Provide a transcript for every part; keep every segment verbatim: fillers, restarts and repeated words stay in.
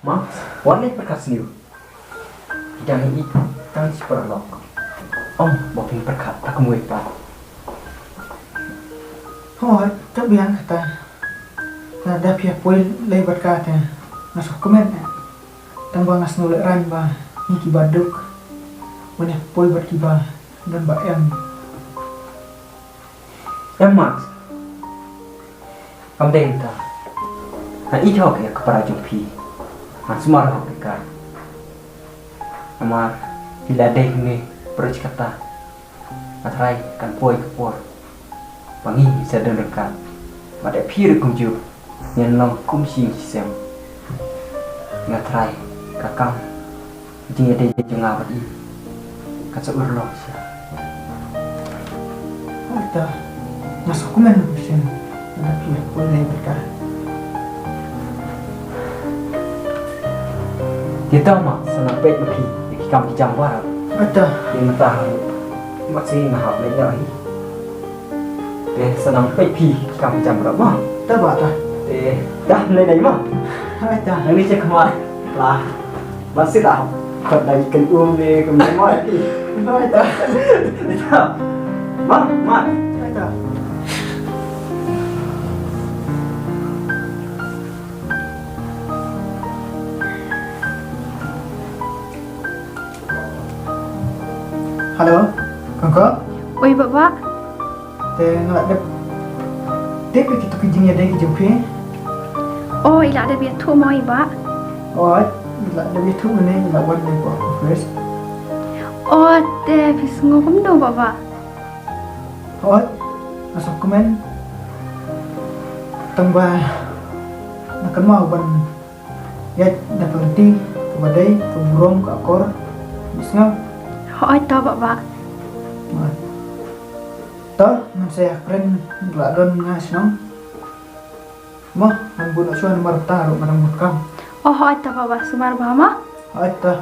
Max, wat leh pyrkhat sniew. Ki dang ïeit tang shi paralok. Ong ba phin pyrkhat ta kumwei pat. Hooid, to biang kata. Lada phi ïa poi lei bad ka te nga sngewkmen. Tang ba nga sngew lehrain ba ngi kiba duk, ban ïa poi bad kiba don ba em. Em Max. Kam dei mynta. Nga ïeit hok ïa ka para jong phi. Nga sumar hok ïa ka. Namar phi la dei hangne, para jong kata. Nga tharai kan poi ka por ba ngi sa don ryngkat. Bad ïa phi ruh kumjuh. Ngin long kum shi ïing shi sem. Nga tharai ka kam jingïadei jong nga bad i kan sa urlong sha. Ata, nga sngewkmen bha shisha. Nga da phi ïa poi lei bad ka. Te to ma, sa nang peit ma phi ïa ki kam ki jam baroh. Ata. Te mynta ha, ma, shi nga hap leit noh hi. Te sa nang peit phi ki kam ki jam baroh ma. Ta ba ta. Te, ta, leit noh ma. Ata. Nang leit sha khmat. La. Ba shi ta. Khot da ki kan um ne, kum ne ma phi. Ata. Te ta. Ma, ma. Ata. Hello, Kongko? Oi, Baba. Te nga la dep tip ïa kito ki jingïadei ki jong phi? Oh, i la dep ïathuh mo i Ba? Oh, i la dep ïathuh mynne, i la wan mynne ko office. Oh, te phi sngew kumno Baba? Oh, nga sngewkmen. Tang ba nga kynmaw ban ïaid da ka lynti kaba dei, ka burom, ka akor, bad sngew. Hooid to Baba. Hooid. To, ngan sa ïakren, la don nga shnong. Mo, ngan bun shuwa namar ta ruh nga dang bun kam. Oh, hooid to Baba, sumar bha mo. Hooid to.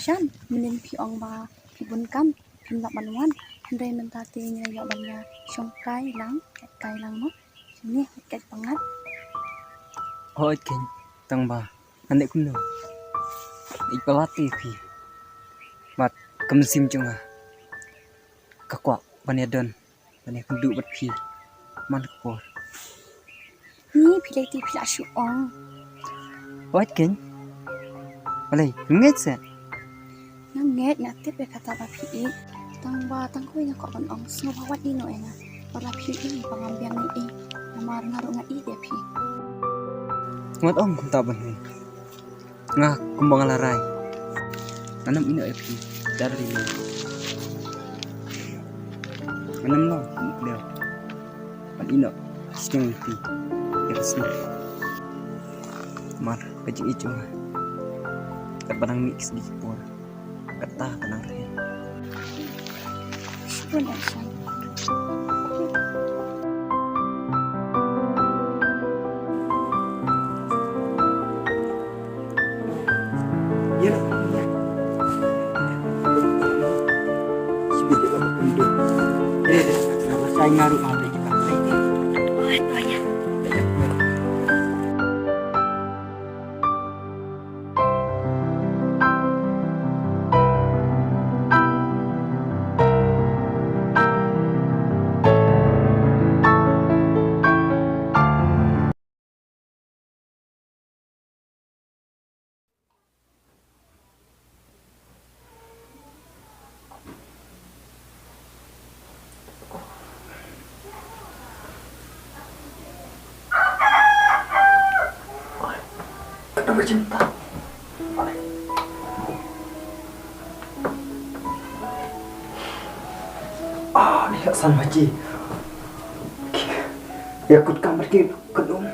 Shan, mynnin phi ong ba phi bun kam, phim lah ban wan, hynrei mynta te ngi la ïoh ban ïa shong kai lang, kai lang mo. Ngi kat pangat. Hooid keiñ, tang ba ngan leh kumno? Ïeit palat ïa phi. Bad ka mynsiem jong nga ka kwah ban ïadon, ban ïakynduh bad phi man ka por. Ni phi lei te phi la shu ong. Hooid keiñ. Balei, ngeit se? Nga ngeit, nga tip ïa kata ba phi ïeit. Tang ba tang kawei nga kwah ban ong, sngewbha wat ïehnoh ïa nga. Wat la phi ïeit ba ngam biang ïa i. Namar nga ruh nga ïeit ïa phi. Wat ong kumta Banhun. Nga kumba nga la rai, ngan ym ïehnoh ïa phi da lade. Ngan ym long kum u khlieh ban ïehnoh shisneng ïa phi ïa ka sngi. Namar ka jingïeit jong nga katba dang mih ki sngi ki por, kata ka nang rhem. Shibun action. Ka jingta. Ah, ni la san baje. Ïa kut kamar ki kut um.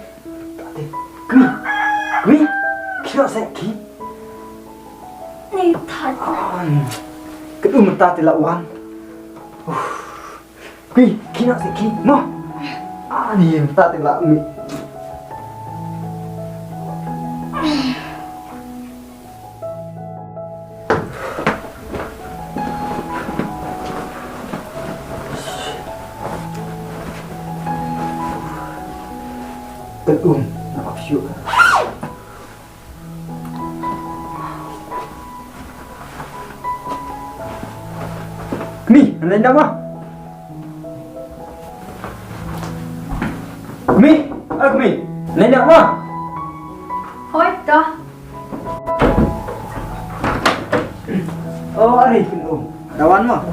Tate. Kmi. Kmi. Kira sa ki. Ni that. Ah, kut um tate la wan. Ui, kina si ki, mo. Ani, ta te la mi. Tengum, nak apa syu? Kmi, nang dah mah. Kmi, ah Kmi, nang dah mah. Hoi, dah. Oh, ari pun um. Rawan mah.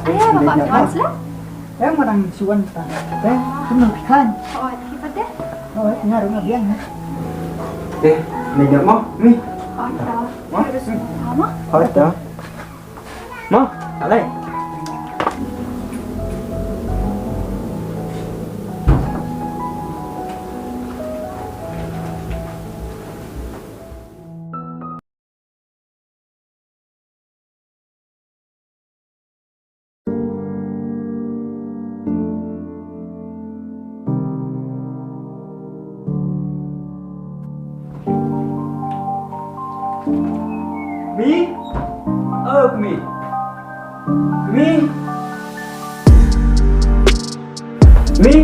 Eh, bapak Wan sila. Em, marang suan ta. Eh, kena pikan. Oh, kita deh. Oh, ngaruh ngabian. Eh, nang dah mah, Kmi. Oh, dah. Mah? Terus, mama? Oh, dah. Mo, alai. Mi? Oh, Kmi. Kmi? Kmi?